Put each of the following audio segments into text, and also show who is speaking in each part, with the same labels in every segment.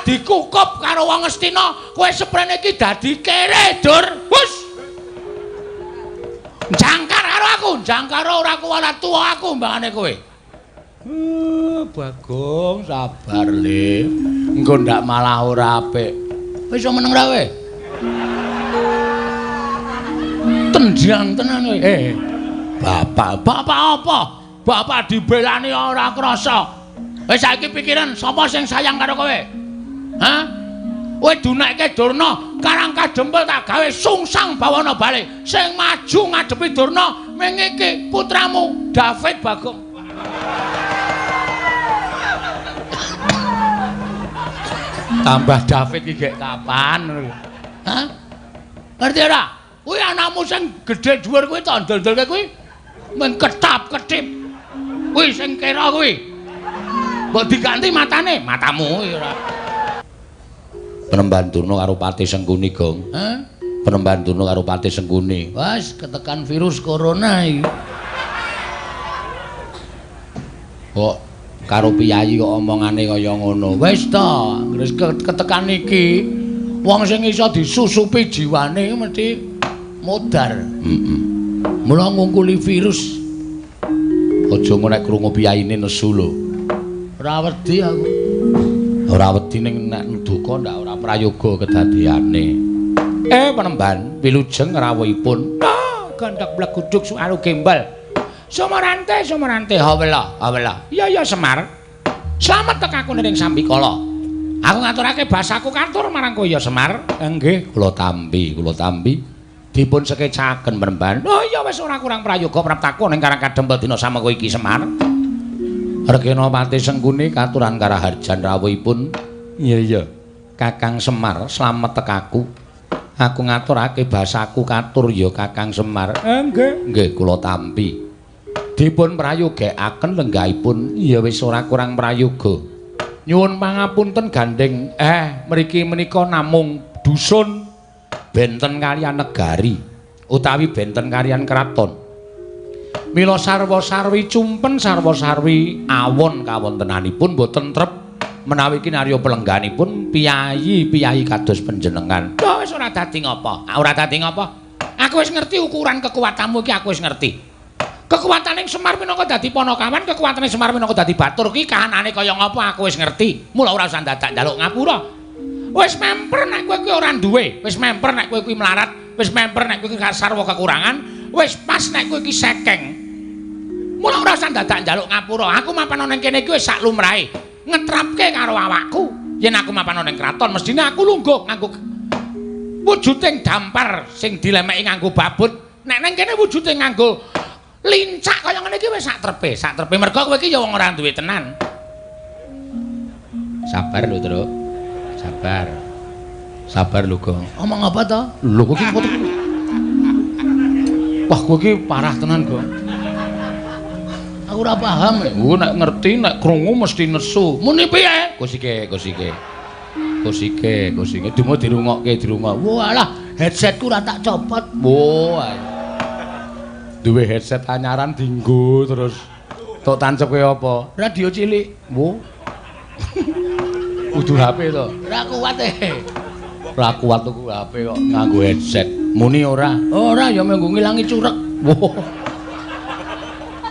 Speaker 1: dikukup karo wong Ngastina, kowe seprene iki dadi kere, Dur. Hus. Jangkar karo aku, jangkar ora kuwalat tuwa aku mbangane kowe. Bagong sabar le. Engko ndak malah ora apik. Wis iso meneng ra kowe? Tenjang tenan kowe. Bapak, bapak apa? Bapak dibelani ora krasa. Wis saiki pikiran sapa sing sayang karo kowe? Hah? Kowe dunekke Durna, Karang Kadempel tak gawe sungsang bawana bali. Sing maju ngadepi Durna ming iki putramu David Bagong. Tambah David iki gek kapan? Hah? Ngerti ora? Kuwi anakmu sing gedhe dhuwur kuwi tak ndol-ndolke kuwi mung ketap-ketip. Kuwi sing kira kuwi. Mbok diganti matane, matamu kuwi ora. Penemban Durna karo Patih Sengkuni, Gong. Hah? Penemban Durna karo Patih Sengkuni. Wes ketekan virus corona iki. Kok karo piyayi kok omongane kaya ngono. Wis to, wis ketekan iki wong sing iso disusupi jiwane mesti modar. Heeh. Mula ngungkuli virus. Aja ngono nek krungu piyayine nesu lho. Ora wedi aku. Ora wedi ning nek duka ndak ora prayoga kedadeane. Penemban wilujeng rawuhipun. Ah, gandhak bleguduk sualu gembal. Sumarante, sumarante, hawela, hawela. Iya ya Semar. Slamet tekaku ning sambikala. Aku ngaturake basaku katur marang kowe ya Semar. Nggih, kula tampi, kula tampi. Dipun sekecaken Penemban. Oh iya wis ora kurang prayoga praptaku ning Karang Kadempel dina samengko iki Semar. Regena Patih Sengkuni katuran karaharjan rawuhipun. Iya iya. Kakang Semar slamet tekaku. Aku ngaturake basaku katur ya Kakang Semar. Nggih, nggih kula tampi. Dipun prayogekaken lenggahipun. Ya wis ora kurang prayoga. Nyuwun pangapunten gandeng. Mriki menika namung dusun benten kaliyan negari utawi benten kaliyan kraton. Mila sarwa-sarwi cumpen sarwa-sarwi awon kawontenanipun boten trep menawi kinarya pelengganipun piyayi-piyayi kados panjenengan. Lho wis ora dadi ngapa? Ora dadi ngapa? Aku wis ngerti ukuran kekuatanmu iki, aku wis ngerti. Kekuatane Semar minangka dadi panakawan, kekuatane Semar minangka dadi batur ki kahanane kaya ngapa aku wis ngerti. Mula ora usah dadak njaluk ngapura. Wis memper nek kowe kuwi ora duwe, wis memper nek kowe kuwi melarat, wis memper nek kowe kuwi sarwa kekurangan, wis pas nek kowe iki sekeng. Mula ora usah dadak njaluk ngapura. Aku mapan ning kene iki wis sak lumrahe. Ngetrapke karo awakku. Yen aku mapan ning kraton mestine aku lungguh nganggo wujuding dampar sing dilemeki nganggo babut. Nek ning kene wujude nganggo lincak kaya ngene iki wis sak trepe, sak trepe mergo kowe iki ya wong ora duwe tenan. Sabar lho, Truk. Sabar. Sabar lho, Gong. Omong apa to? Lho kowe iki foto. Wah, kowe iki parah tenan, Gong. Aku ora paham. Oh, nek ngerti nek krungu mesti nesu. Muni piye? Kosike, kosike. Kosike, kosike. Dumo dirungokke, dirungok. Walah, headsetku ora tak copot. Wah. Duwe headset anyaran dinggo terus. Tok tancepke apa? Radio cilik. Wo. Kudu HP to. Ora kuat e. Ora kuat tuku HP kok nganggo headset. Muni ora? Ora ya mung ngilangi curek. Wo.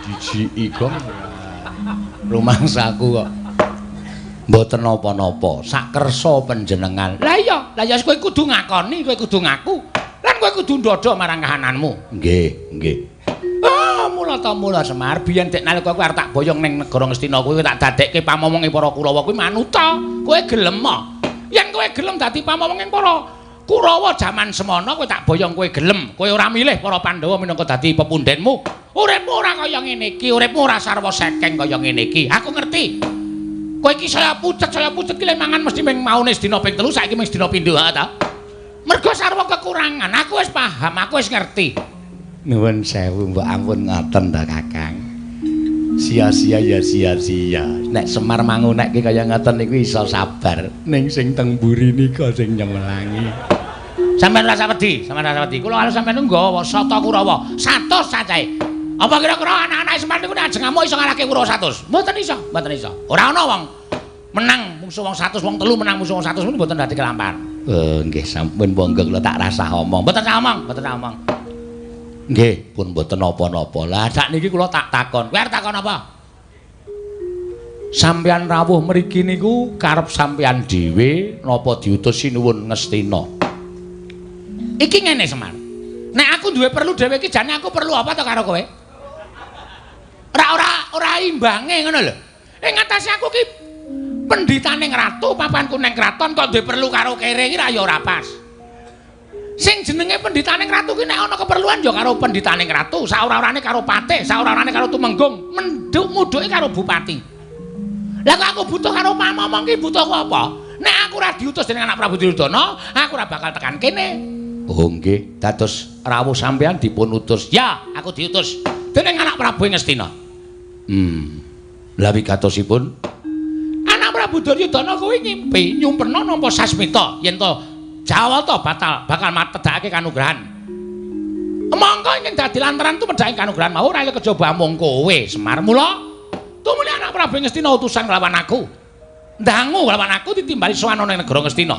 Speaker 1: Dijiki Gong. Rumangsaku kok. Mboten napa-napa, sakersa panjenengan. Lah iya, lah ya kowe kudu ngakoni, kowe kudu ngaku. Lan kowe kudu ndodho marang kahananmu. Nggih, nggih. Ah, mula ta mula Semar, biyen dek nalika kowe arep tak boyong ning negara Ngastina kuwi tak dadekke pamomonge para Kurawa kuwi manuta. Kowe gelem ah? Yen kowe gelem dadi pamomonge para Kurawa jaman semono kowe tak boyong kowe gelem. Kowe ora milih para Pandhawa minangka dadi pepundhenmu. Uripmu ora kaya ngene iki, uripmu ora sarwa sekeng kaya ngene iki. Aku ngerti. Kowe iki saya pucet ki le mangan mesti ming maune sedina ping 3, saiki ming sedina pindho ha ta. Mergo sarwa kekurangan, aku wis paham, aku wis ngerti. Nuwun sewu mbok ampun ngoten ta Kakang. Sia-sia ya sia-sia. Nek Semar mangunekke kaya ngoten niku iso sabar. Ning sing teng mburi nika sing nyemelangi. Sampeyan ora usah wedi, sampeyan ora usah wedi. Kula karo sampeyan nggawa sata Kurawa 100 cacahe. Apa kira-kira anak-anak Semar niku nek ajeng ngamuk iso ngalahke Kurawa 100? Mboten iso, mboten iso. Ora ana wong. Menang mungsuh wong 100 wong telu menang musuh wong 100 niku mboten dadi kelampahan. Nggih sampun monggo kula tak rasah omong. Mboten sah omong, mboten sah omong. Nggih, pun mboten napa-napa. Lah sakniki kula tak takon. Kowe arep takon apa? Sampeyan rawuh mriki niku karep sampeyan dhewe napa diutus Sinuwun Ngastina? Iki ngene Semar. Nek aku duwe perlu dhewe iki jane aku perlu apa to karo kowe? Ora ora ora imbange ngono lho. Ing atase aku ki pendhitaning ratu, papanku ning kraton kok duwe perlu karo kere iki ra ya ora pas. Sing jenenge pendhitaning ratu ki nek ana keperluan ya karo pendhitaning ratu, saora-orane karo patih, saora-orane karo tumenggung, menduk mudhuke karo bupati. Lah kok aku butuh karo pamomong ki butuhku apa? Nek aku ora diutus dening anak Prabu Duryudana, aku ora bakal tekan kene. Oh nggih, dados rawuh sampeyan dipun utus. Ya, aku diutus dening anak Prabu Ngastina. Lah wigatosipun anak Prabu Duryudana kuwi ngimpi nyumpena nampa sasmita yen to Jawata batal bakal matedhakake kanugrahan. Mongko ingkang dadi lantaran tumedhake kanugrahan mau ora kejaba amung kowe, Semar. Mula tumuli anak Prabu Ngastina utusan nglawan aku. Ndangu nglawan aku ditimbali sowan ana ing negara Ngastina.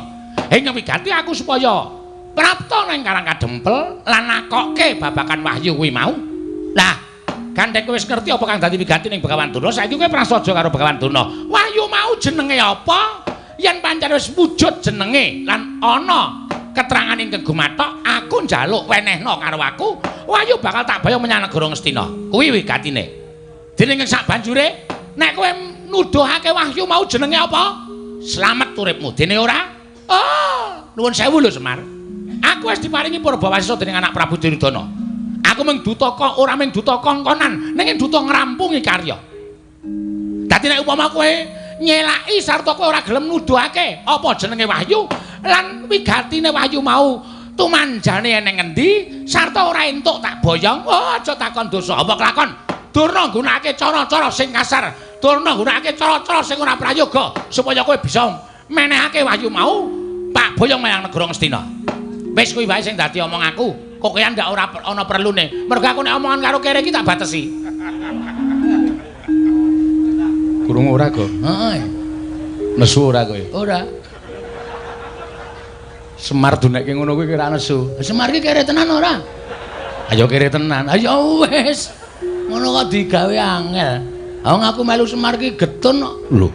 Speaker 1: Ing wigati aku supaya prapta nang Karang Kadempel lan nakokke babagan wahyu kuwi mau. Lah, gandeng kowe wis ngerti apa kang dadi wigati ning Begawan Durna, saiki kowe prasaja karo Begawan Durna. Wahyu mau jenenge apa? Yen pancen wis wujud jenenge lan ana keterangan ingkang gumathok, aku njaluk wenehna karo aku, wahyu bakal tak boyong menyang negara Ngastina. Kuwi wigatine. Dening ing sak banjure, nek kowe nuduhake wahyu mau jenenge apa? Slamet uripmu. Dene ora? Oh, nuwun sewu lho Semar. Aku wis diparingi purbawasisa dening anak Prabu Duryudana. Aku mung duta kok ora mung duta kongkonan, ning duta ngrampungi karya. Dadi nek upama kowe nyelaki sarta kowe ora gelem nuduhake apa jenenge wahyu lan wigatine wahyu mau tumanjane eneng endi sarta ora entuk tak boyong, oh aja takon dosa apa kelakon. Durna nggunakake cara-cara sing kasar, durna nggunakake cara-cara sing ora prayoga supaya kowe bisa menehake wahyu mau tak boyong menyang negara Ngastina. Wis kuwi wae sing dadi omong aku. Kokean ndak ora ana perlune. Mergo aku nek omongan karo kere iki tak batesi. Krungu ora, Go? Heeh. Nesu ora kowe? Ora. Semar dunekke ngono kuwi kira nesu. Semar ki kere tenan ora? Ayo kere tenan. Ayo wis. Ngono kok digawe angel. Wong aku melu Semar ki getun kok. Lho.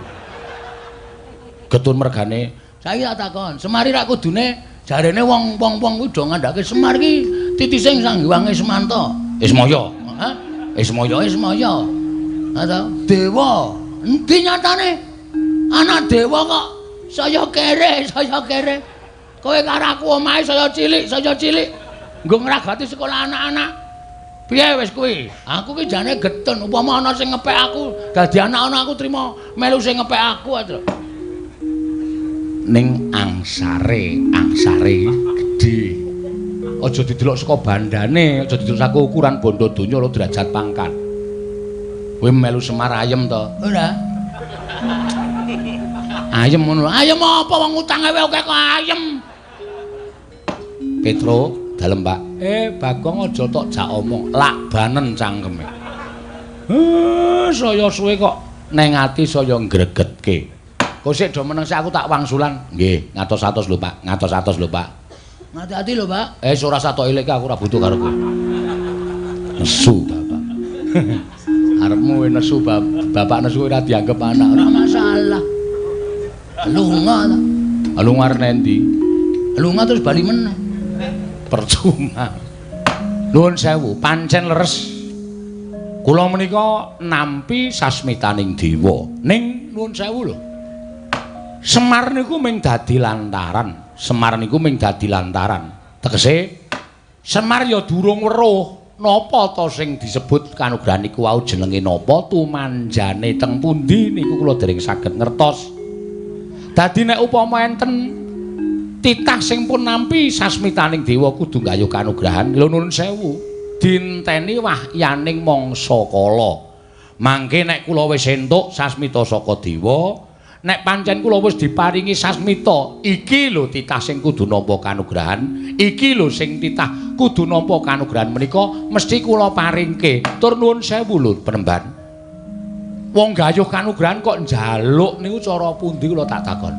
Speaker 1: Getun mergane. Saiki tak takon, Semar iki rak kudune jarene wong-wong kuwi do ngandhake Semar ki titise Sang Hyang Ismanta. Ismaya. Hah? Ismaya, Ismaya. Ha ta? Dewa. Endi nyatane? Anak dewa kok saya kere, saya kere. Kowe karo aku omahe saya cilik, saya cilik. Nggo ngragati sekolah anak-anak. Piye wis kuwi? Aku ki jane getun upama ana sing ngepek aku, dadi anak-anak aku trima melu sing ngepek aku aja. Ning angsare, angsare gedhe. Aja didelok saka bandane, aja didelok saka ukuran bondo donya lho derajat pangkat. Kowe melu Semar ayem to? Ora. Ayem ngono. Ayem apa wong utange wae akeh kok ayem. Petro, dalem Pak. Bagong aja tok jak omong, lakbanen cangkeme. Saya suwe kok neng ati saya ngregetke. Kok sik do meneng sik aku tak wangsulan. Nggih, ngatos-atos lho Pak, ngatos-atos lho Pak. Ngati-ati lho Pak. Ora satok ilik aku ora butuh karo kowe. Nesu bapak. Arepmu nesu bapak nesu ora dianggep anak, ora masalah. Lunga ta. Lunga arep endi? Lunga terus bali meneh. Percuma. Nuwun sewu, pancen leres. Kula menika nampi sasmitaning dewa. Ning nuwun sewu lho. Semar niku mung dadi lantaran. Semar niku mung dadi lantaran. Tegese Semar ya durung weruh napa ta sing disebut kanugrahan niku wau jenenge napa, tumanjane teng pundi niku kula dereng saged ngertos. Dadi nek upama enten titah sing pun nampi sasmitaning dewa kudu nggayuh kanugrahan, lho nuwun sewu, dinteni wahyaning mangsa kala. Mangke nek kula wis entuk sasmita saka dewa, nek pancen kula wis diparingi sasmita, iki lho titah sing kudu nampa kanugrahan, iki lho sing titah kudu nampa kanugrahan menika mesti kula paringke. Tur nuwun sewu lho penemban. Wong gayuh kanugrahan kok njaluk niku cara pundi kula tak takon.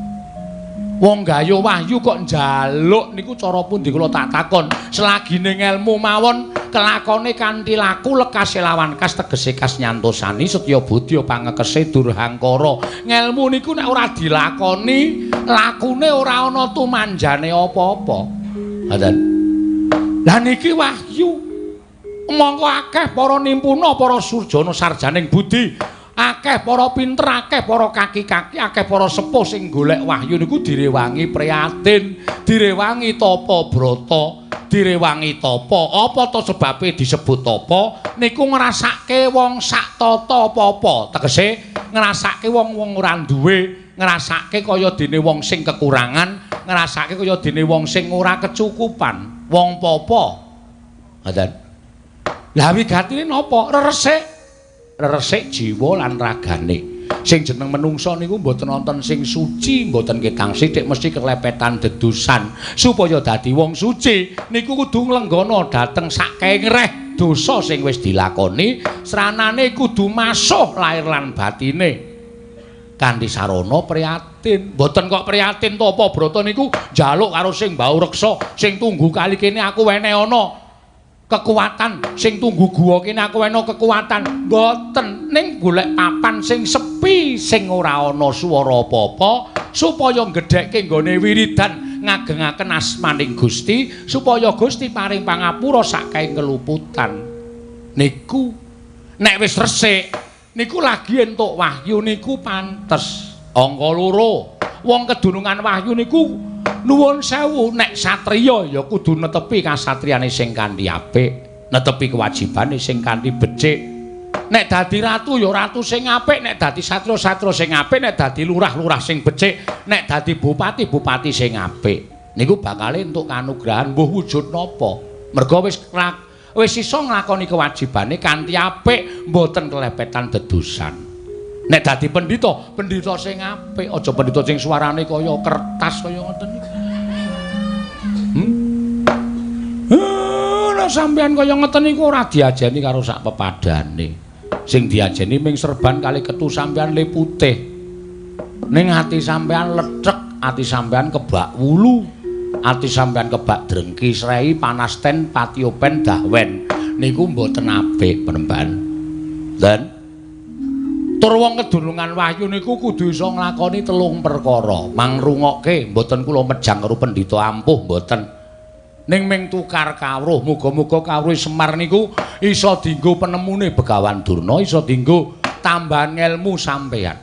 Speaker 1: Wong gayuh wahyu kok njaluk niku cara pundi kula tak takon. Selagine ngelmu mawon kelakone kanthi laku lekase lawan kas tegese kas nyantosani setya budya pangekese durhangkara. Ngelmu niku nek ora dilakoni, lakune ora ana tumanjane apa-apa. Ngoten. Lah niki wahyu. Mongko akeh para nimpuna, para surjana sarjaning budi, akeh para pinter, akeh para kaki-kaki, akeh para sepuh sing golek wahyu niku direwangi prihatin, direwangi tapa brata, direwangi tapa. Apa to sebabe disebut tapa? Niku ngrasake wong sak tata apa-apa. Tegese ngrasake wong-wong ora duwe, ngrasake kaya dene wong sing kekurangan, ngrasake kaya dene wong sing ora kecukupan, wong papa. Ngoten. Lah wigatine napa? Reresik. Reresik jiwa lan ragane. Sing jeneng menungsa niku mboten wonten sing suci, mboten ketang sithik mesti kelepetan dedusan. Supaya dadi wong suci niku kudu nglenggana dhateng saking reh dosa sing wis dilakoni, sranane kudu masuh lahir lan batine. Kanthi sarana prihatin. Mboten kok prihatin tapa brata niku njaluk karo sing bau reksa, sing tunggu kali kene aku wene ana kekuatan, sing tunggu guwa kene aku wena kekuatan. Mboten, ning golek papan sing sepi, sing ora ana swara apa-apa, supaya nggedhekke nggone wiridan ngagengaken asmaning Gusti, supaya Gusti paring pangapura saking keluputan. Niku nek wis resik niku lagi entuk wahyu niku pantes. Angka loro, wong kedunungan wahyu niku nuwun sewu, nek satriya ya kudu netepi kasatriyane sing kanthi apik, netepi kewajibane sing kanthi becik. Nek dadi ratu ya ratu sing apik, nek dadi satriya satriya sing apik, nek dadi lurah lurah sing becik, nek dadi bupati bupati sing apik. Niku bakale entuk kanugrahan mbuh wujud napa. Merga wis iso nglakoni kewajibane kanthi apik, mboten kelepetan dedusan. Nek dadi pendhita, pendhita sing apik, aja pendhita sing suarane kaya kertas kaya ngoten niku. Nek sampeyan kaya ngoten niku ora diajeni karo sak pepadane. Sing diajeni ming serban kali ketu sampeyan le putih. Ning ati sampeyan lethek, ati sampeyan kebak wulu, ati sampeyan kebak drengki srei panasten patiopen dahwen. Niku mboten apik, Penemban. Dan tur wong kedunungan wahyu niku kudu iso nglakoni telung perkara. Mangrungokke, mboten kula mejang karo pendhita ampuh mboten. Ning ming tukar kawruh, muga-muga kawruh Semar niku iso dienggo penemune Begawan Durna, iso dienggo tambahan ngelmu sampeyan.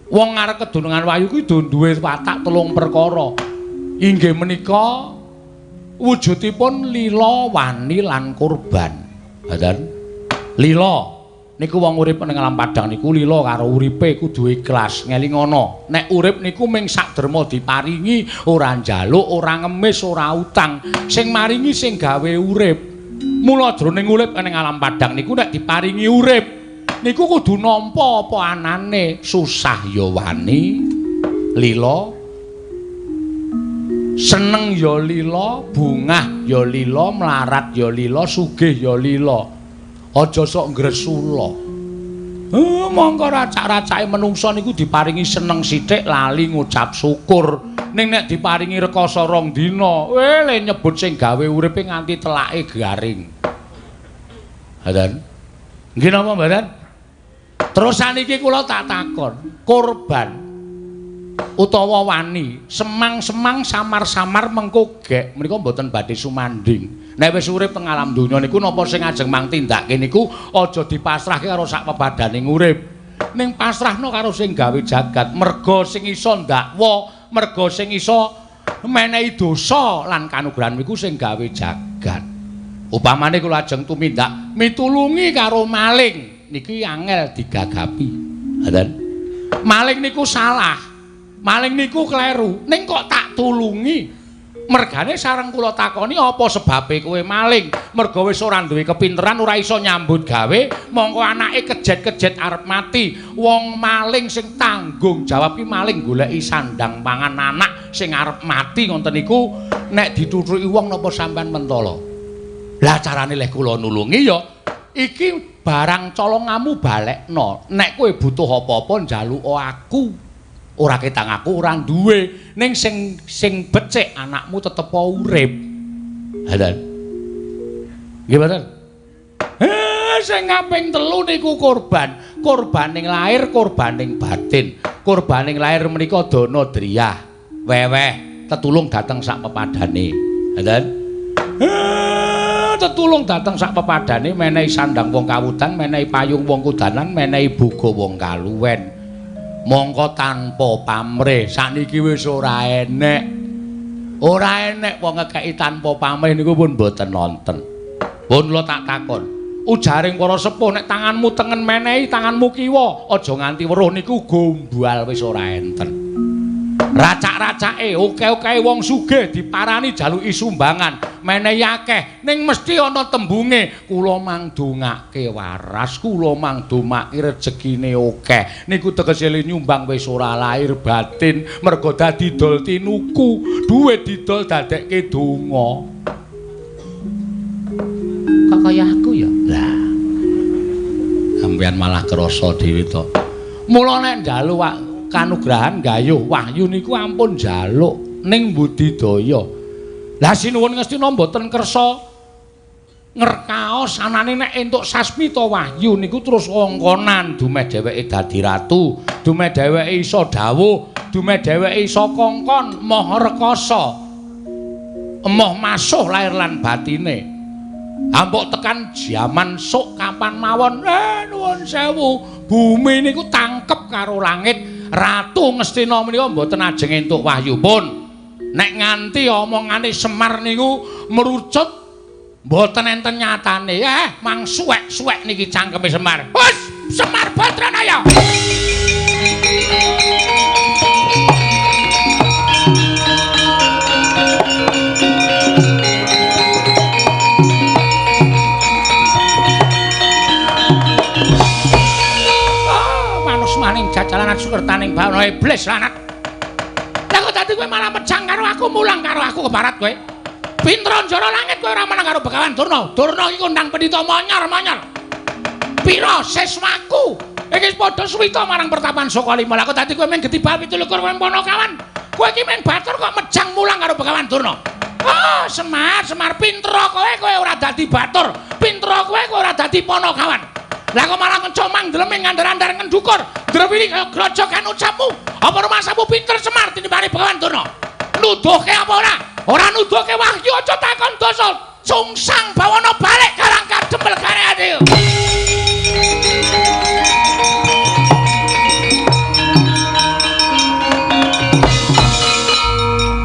Speaker 1: Wong arep kedunungan wahyu kuwi duwe watak telung perkara. Inggih menika wujudipun lila, wani lan kurban. Ngoten. Lila niku wong urip ning alam padang niku lila karo uripe kudu ikhlas, ngelingono. Nek urip niku ming sak derma diparingi, ora njaluk, ora ngemis, ora utang. Sing maringi sing gawe urip. Mula jroning urip ning alam padang niku nek diparingi urip niku kudu nampa apa anane, susah ya wani, lila, seneng ya lila, bungah ya lila, mlarat ya lila, sugih ya lila. Aja sok ngresula. Mongko racak-racake menungsa niku diparingi seneng sithik lali ngucap syukur. Ning nek diparingi rekoso rong dina, le nyebut sing gawe uripe nganti telake garing. Ngoten. Nggih napa mboten? Terus saniki kula tak takon, korban utawa wani, semang-semang samar-samar mengko gek menika mboten badhe sumanding. Nek wis urip teng alam donya niku napa sing ajeng mang tindake niku aja dipasrahke karo sak pepadaning urip. Ning pasrahno karo sing gawe jagat, merga sing iso ndakwa, merga sing iso menehi dosa lan kanugrahan niku sing gawe jagat. Upamane kula ajeng tumindak mitulungi karo maling, niki angel digagapi. Ngoten. Maling niku salah. Maling niku kleru, ning kok tak tulungi. Mergane sareng kula takoni apa sebabe kowe maling? Merga wis ora duwe kepinteran, ora iso nyambut gawe, mongko anake kejet-kejet arep mati. Wong maling sing tanggung jawab ki maling goleki sandang pangan anak sing arep mati ngoten niku nek dituthuki wong napa sampean mentala? Lah carane leh kula nulungi ya iki Barang colongamu balekno. Nek kowe butuh apa-apa njaluk aku. Ora ketang aku ora duwe, ning sing becik anakmu tetep urip. Ha lha. Nggih mboten? Sing kaping 3 niku korban. Korbaning lahir, korbaning batin. Korbaning lahir menika dana driyah, weweh, tetulung dateng sak pepadane. Ha lha. Tetulung dateng sak pepadane, menehi sandang wong kawudan, menehi payung wong kudanan, menehi boga wong kaluwen. Mongko tanpa pamrih sakniki wis ora enek. Ora enek wong ngekeki tanpa pamrih niku pun mboten nonten. Pun kula tak takon. Ujaring para sepuh nek tanganmu tengen menehi tanganmu kiwa, aja nganti weruh niku gombal wis ora enten. Racak-racake oke-oke wong sugih diparani jaluki sumbangan, menehi akeh ning mesti ana tembunge kula mangdongake waras, kula mangdomake rejekine akeh. Niku tegese nyumbang wis ora lahir batin, mergo dadi dol tinuku, duwe didol dadekke donga. Kok kaya aku ya? Lah. Sampeyan malah krasa dhewe to. Mula nek njaluk kanugrahan gayuh wahyu niku ampun njaluk ning budidaya. Lah sinuwun Ngastina mboten kersa ngerkaos anane nek entuk sasmita wahyu niku terus kongkonan dumeh dheweke dadi ratu, dumeh dheweke iso dawuh, dumeh dheweke iso kongkon maha rekasa. Emoh masuh lahir lan batine. Ampuk tekan jaman sok kapan mawon, nuwun sewu, bumi niku tangkep karo langit. Ratu Ngastina menika mboten ajeng entuk wahyu pun. Nek nganti omongane Semar niku merucut mboten enten nyatane. Mang suwek-suwek niki cangkeme Semar. Wes, Semar Badranaya. Jajalan sukertaning bawana iblis lanat. Lah kok dadi kowe malah mejang karo aku, mulang karo aku kebarat kowe. Pinter njara langit kowe ora menang karo Begawan Durna. Durna iki kondang pendhita monyor-monyor. Pira siswaku iki padha suwita marang pertapan Sokalima. Lah kok dadi kowe mung getibal 27 kowe Panakawan. Kowe iki mung batur kok mejang mulang karo Begawan Durna. Oh, Semar, Semar pinter kowe, kowe ora dadi batur. Pinter kowe, kowe ora dadi Panakawan. Lah kok malah ngecomang ndleming ngandar-andar ngendukur, ndrewili kaya grojogan ucapmu. Apa rumasamu pinter Semar tinimbane Begawan Durna? Nuduhke apa ora? Ora nuduhke wahyu aja takon dosa. Sungsang bawana balik karang kadempel kare ati.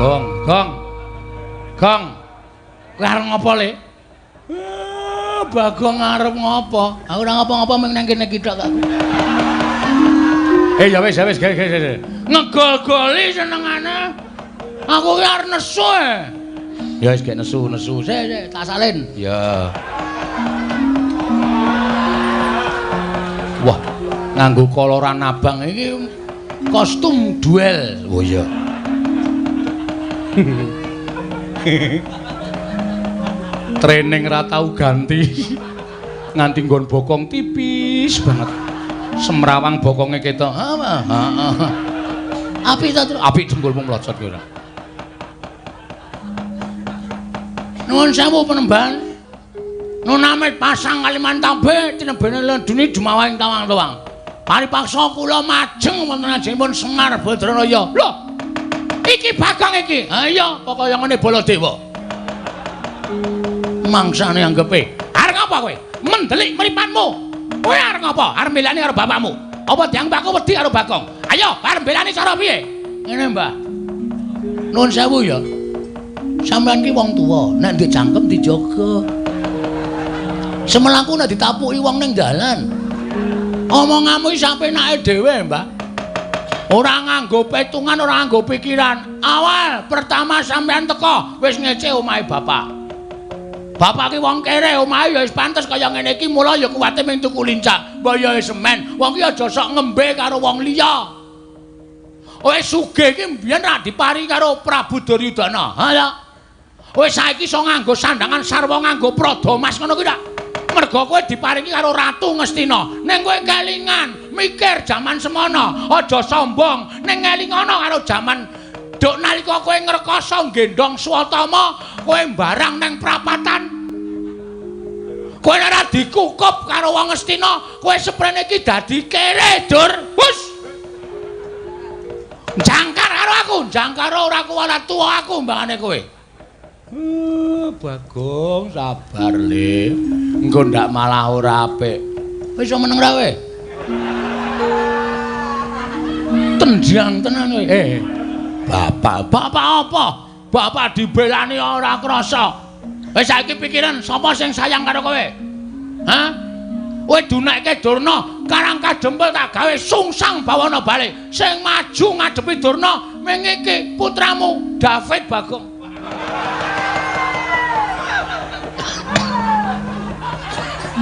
Speaker 1: Gong, gong. Gong. Kowe arep ngopo le? Bagong arep ngopo? Aku ora ngopo-ngopo mung nang kene iki tok aku. Ya wis, ya wis, ge. Ngegol-goli senengane. Aku ki arep nesu. Ya wis gek nesu-nesu. Sik, sik, tak salin. Ya. Wah, nganggo koloran abang iki kostum duel. Oh iya. Training ra tau ganti. Nganti nggon bokong tipis banget. Semrawang bokonge ketok. Heeh. Apik ta, Tru? Apik dengkulmu mlocot kowe ora. Nuwun sewu penemban. Nunamit pasang Kalimantan be tinebene lendune jumawahing tawang-tawang. Paripaksa kula majeng wonten ajengipun Semar Badranaya. Lho. Iki Bagong iki. Ha iya, pokoke ngene Baladewa. Mangsane anggepe. Arep ngapa kowe? Mendelik mripatmu. Kowe arep ngapa? Arep mbelani karo bapakmu. Apa dianggep aku wedi karo Bagong? Ayo, arep mbelani cara piye? Ngene, Mbah. Nuwun sewu ya. Sampeyan ki wong tuwa, nek ndek cangkem dijaga. Semelaku nek ditapuki wong ning dalan. Omonganmu iki sapenake dhewe, Mbah. Ora nganggo petungan, ora nganggo pikiran. Awal pertama sampeyan teko wis ngece omahe bapak. Bapak ki wong kere, omahe ya wis pantes kaya ngene iki, mula ya kuwate mung tuku lincak. Mbok ya semen, wong ki aja sok ngembe karo wong liya. Wis sugih iki mbiyen ra dipari karo Prabu Duryudana. Ha ya. Wis saiki iso nganggo sandangan sarwa nganggo prada mas ngono kuwi ta. Mergo kowe diparingi karo Ratu Ngastina. Ning kowe kelingan, mikir jaman semono, aja sombong. Ning ngelingono karo jaman duk nalika kowe ngrekoso nggendhong Swatama, kowe mbarang nang prapatan. Kowe ora dikukup karo wong Ngastina, kowe seprene iki dadi kere, Dur. Hus. Jangkar karo aku, jangkar ora kuwala tuwa aku mbangane kowe. Bagong sabar le. Engko ndak malah ora apik. Wis iso meneng ra kowe? Tendang tenan kowe. Bapak, bapak apa? Bapak dibelani ora krasa. Wis saiki pikiran sapa sing sayang karo kowe? Hah? Kowe dunekke Durna, Karang Kadempel tak gawe sungsang bawana balik. Sing maju ngadepi Durna ming iki putramu David Bagong.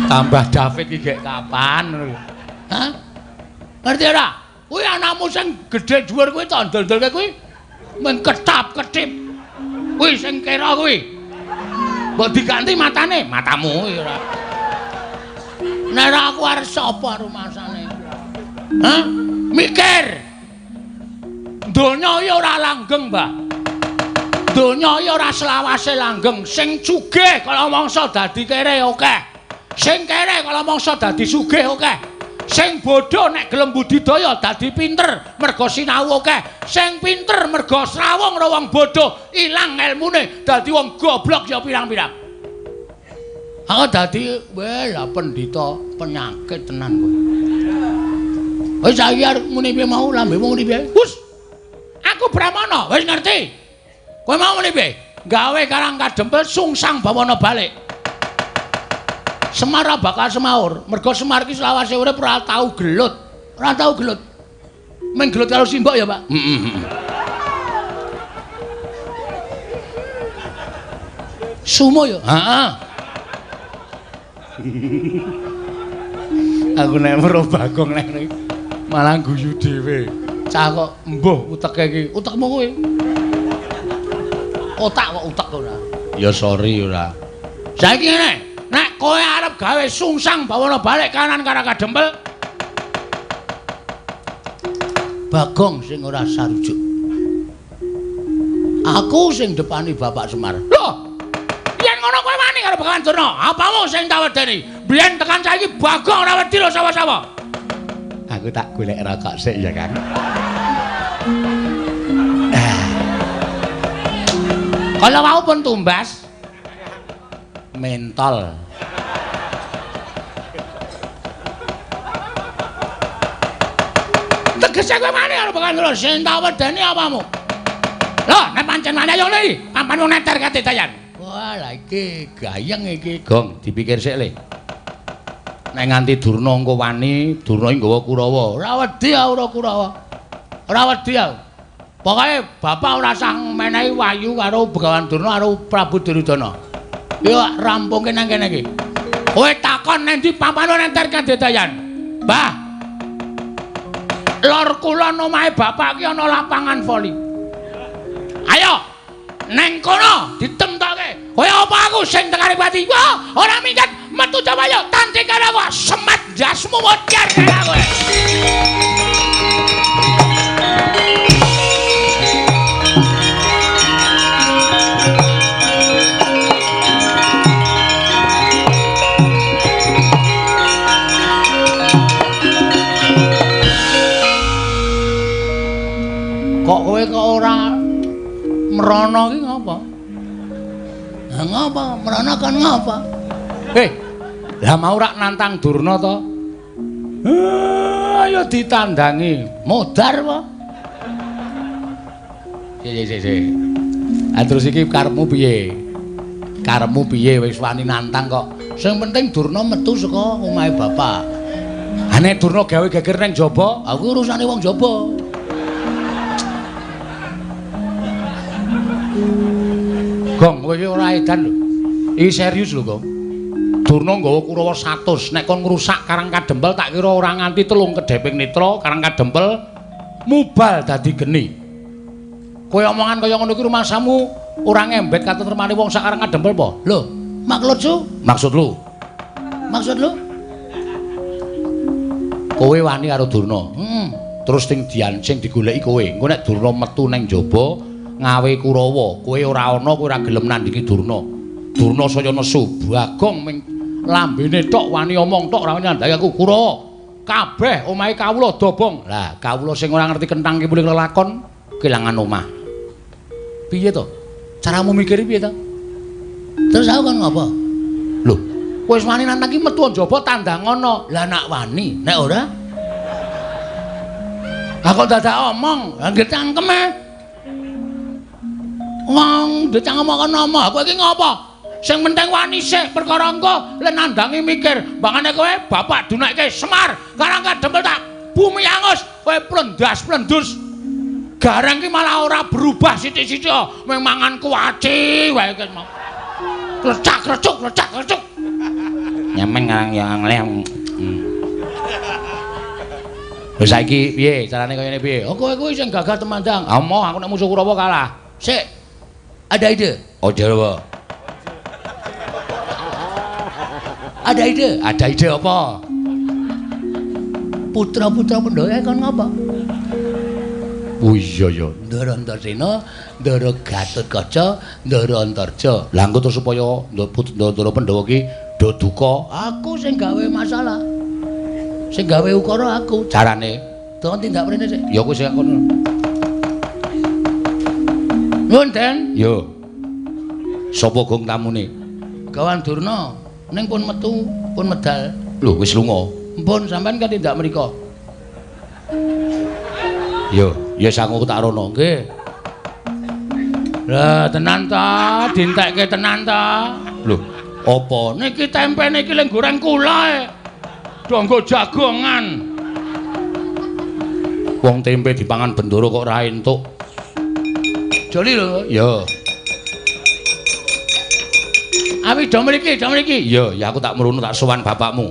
Speaker 1: Tambah David iki gek kapan ngono lho. Hah? Ngerti ora? Kuwi anakmu sing gedhe dhuwur kuwi tak ndol-ndolke kuwi mung ketap-ketip. Kuwi sing kira kuwi. Mbok diganti matane, matamu kuwi ora. Nek ora aku arep sapa rumasane? Hah? Mikir. Donya iki ora langgeng, Mbah. Donya iki ora selawase langgeng. Sing sugih kala mangsa dadi kere akeh. Sing kere kala mangsa dadi sugih akeh. Sing bodho nek gelem budidaya dadi pinter mergo sinau akeh. Sing pinter mergo srawung karo wong bodho ilang elmune dadi wong goblok ya pirang-pirang. Aku dadi weh lah pendhita penyakit tenan kowe. Wis saiki arep muni piye mau lambemu muni piye? Hus. Aku Brahmana, wis ngerti. Kowe mau muni piye? Gawe Karang Kadempel sungsang bawana balik. Semar bakal semaur. Mergo Semar iki selawase urip ora tau gelut. Ora tau gelut. Mung gelut karo simbok ya, Pak. Heeh. Sumo ya? Heeh. Aku nek weruh Bagong nek malah guyu dhewe. Cah kok mbuh uteke iki. Utekmu kuwi. Otak kok utek ora. Ya sorry ora. Saiki ngene, nek kowe arep gawe sungsang bawana balik kanan Karang Kadempel, Bagong sing ora sarujuk. Aku sing depani Bapak Semar. Loh, yen ngono kowe wani karo Begawan Durna, apamu sing tak wedeni? Biyen tekan saiki Bagong ora wedi lho sawah-sawah. Aku tak golek rokok sik ya, Kang. Kalau wau pun tumbas mentol. Tegese kowe wani karo Begawan Durna, sing tak wedeni apamu? Loh, nek pancen wani ayo ngene iki, papan wong neter kate dayan. Wah, lah iki gayeng iki, Gong, dipikir sik le. Nek nganti Durna engko wani, Durna iki nggawa Kurawa. Ora wedi aku ora Kurawa. Ora wedi aku. Pokoke bapak ora usah menehi wahyu karo Begawan Durna karo Prabu Duryudana. Yo rampungke nang kene iki. Kowe takon nang ndi papan wong neter kate dayan. Mbah. Lor kulon omahe bapak ki ana lapangan voli. Ayo neng kono ditemtoke. Kowe apa aku sing tekane pati? Wah, ora minggat metu coba yo tanding karo aku. Semat jasmu modar karo kowe. Kok kowe kok ora merono iki ngapa? Lah ngapa? Merono kon ngapa? Lah mau rak nantang Durna to? Ayo ditandangi. Modar apa? Sik sik. Ah terus iki karepmu piye? Karepmu piye wis wani nantang kok. Sing penting Durna metu saka omahe bapak. Ha nek Durna gawe geger nang jaba, aku urusane wong jaba. Gong, kowe iki ora edan lho. Iki serius lho, Gong. Durna nggawa Kurawa 100, nek kon ngrusak Karang Kadempel tak kira ora nganti 3 kedheping netra Karang Kadempel mubal dadi geni. Kowe omongan kaya ngono iki rumangsamu ora ngembet katentremane wong sak Karang Kadempel apa? Lho, maksudku? Maksud lu? Maksud lu? Kowe wani karo Durna. Heeh. Terus sing dian sing digoleki kowe. Engko nek Durna metu nang jaba ngawe Kurawa, kowe ora ana, kowe ora gelem nandingi Durna. Durna saya nesu, Bagong ming lambene tok wani omong tok ora nyandhaki aku Kurawa. Kabeh omahe kawula dobong. Lah, kawula sing ora ngerti kenthang ki mulih lelakon kelangan omah. Piye to? Caramu mikir piye to? Terus aku kon ngopo? Lho, wis wani nantang ki metu njaba tandang ana. Lah nak wani, nek ora? Lah kok dadak omong, lah nggih cangkeme. Wong ndek cangkem kok ngomong, aku iki ngopo? Sing penting wani sik perkara engko le nandangi mikir, mbangane kowe bapak dunekke Semar, karang kadempel tak bumi angus, kowe plendas-plendus. Gareng ki malah ora berubah sithik-sithik, mung mangan kuaci wae ki mau. Klecak-klecuk, klecak-klecuk. Nyamen ngarang ya ngleh. Lha saiki piye carane kaya ngene piye? Oh kowe kuwi sing gagah temandang. Ah moh aku nek musuh Kurawa kalah. Sik. Ada ide? Aja apa? Ada ide? Ada ide apa? Putra-putra Pandhawa kon ngapa? Oh iya ya, Ndara Antasena, Ndara Gatotkaca, Ndara Antarja. Lah engko terus supaya Ndara Pandhawa ki do duka, aku sing gawe masalah. Sing gawe ukara aku. Carane, tolong tindak mrene sik. Ya kowe sing kono. Nuwun, Den. Yo. Sapa gong tamune? Gawan Durna. Ning pun metu, pun medal. Lho, wis lunga. Mpun sampean kan tindak mriko. Yo, ya sangu tak rono. Nggih. Lah tenan ta, dientekke tenan ta. Lho, apa niki tempe niki leng goreng kula e. Do nggo jagongan. Wong tempe dipangan bendoro kok ora entuk. Joli lho. Yo. Awi do mriki, do mriki. Yo, ya aku tak mrono tak sowan bapakmu.